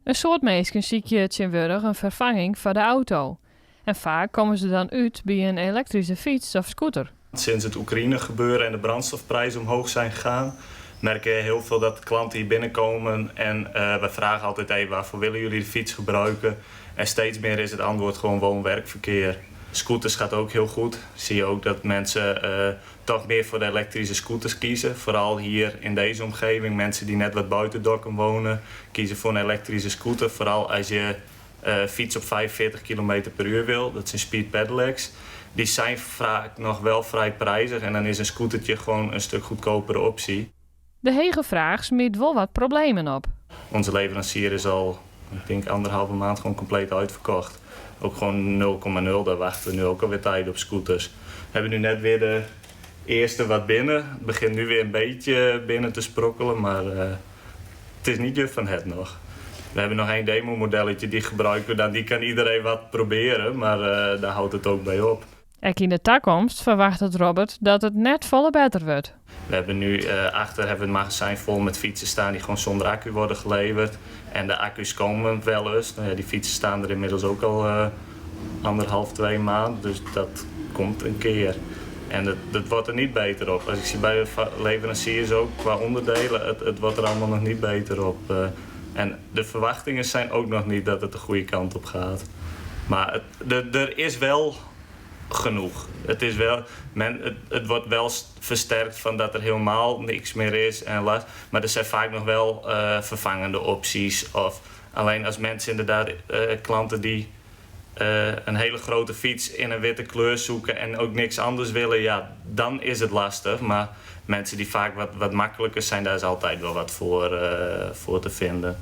In soad minsken sykje tsjintwurdich in ferfanging foar de auto. En faak komme se dan út by in elektryske fyts of scooter. Sinds het Oekraïne gebeuren en de brandstofprijzen omhoog zijn gegaan, merken we heel veel dat klanten hier binnenkomen en we vragen altijd: "Hey, waarvoor willen jullie de fiets gebruiken?" En steeds meer is het antwoord gewoon woon-werkverkeer. Scooters gaat ook heel goed. Zie je ook dat mensen toch meer voor de elektrische scooters kiezen. Vooral hier in deze omgeving. Mensen die net wat buiten Dokkum wonen, kiezen voor een elektrische scooter. Vooral als je fiets op 45 km per uur wil. Dat zijn speed pedelecs. Die zijn vaak nog wel vrij prijzig. En dan is een scootertje gewoon een stuk goedkopere optie. De hege fraach smyt wol wat problemen op. Onze leverancier is al, ik denk anderhalve maand gewoon compleet uitverkocht. Ook gewoon 0,0, daar wachten we nu ook alweer tijd op scooters. We hebben nu net weer de eerste wat binnen. Het begint nu weer een beetje binnen te sprokkelen, maar het is niet juf van het nog. We hebben nog één demo-modelletje, die gebruiken we dan. Die kan iedereen wat proberen, maar daar houdt het ook bij op. Ek yn de takomst ferwachtet Robert dat it net folle better wurdt. We hebben nu achter hebben we het magazijn vol met fietsen staan die gewoon zonder accu worden geleverd. En de accu's komen wel eens. Nou ja, die fietsen staan er inmiddels ook al anderhalf, 2 maand. Dus dat komt een keer. En dat wordt er niet beter op. Als ik zie bij de leveranciers ook qua onderdelen, het wordt er allemaal nog niet beter op. En de verwachtingen zijn ook nog niet dat het de goede kant op gaat. Maar er is wel genoeg. Het, is wel, men, het wordt wel versterkt van dat er helemaal niks meer is. En last, maar er zijn vaak nog wel vervangende opties. Of alleen als mensen inderdaad, klanten die een hele grote fiets in een witte kleur zoeken en ook niks anders willen, ja, dan is het lastig. Maar mensen die vaak wat makkelijker zijn, daar is altijd wel wat voor te vinden.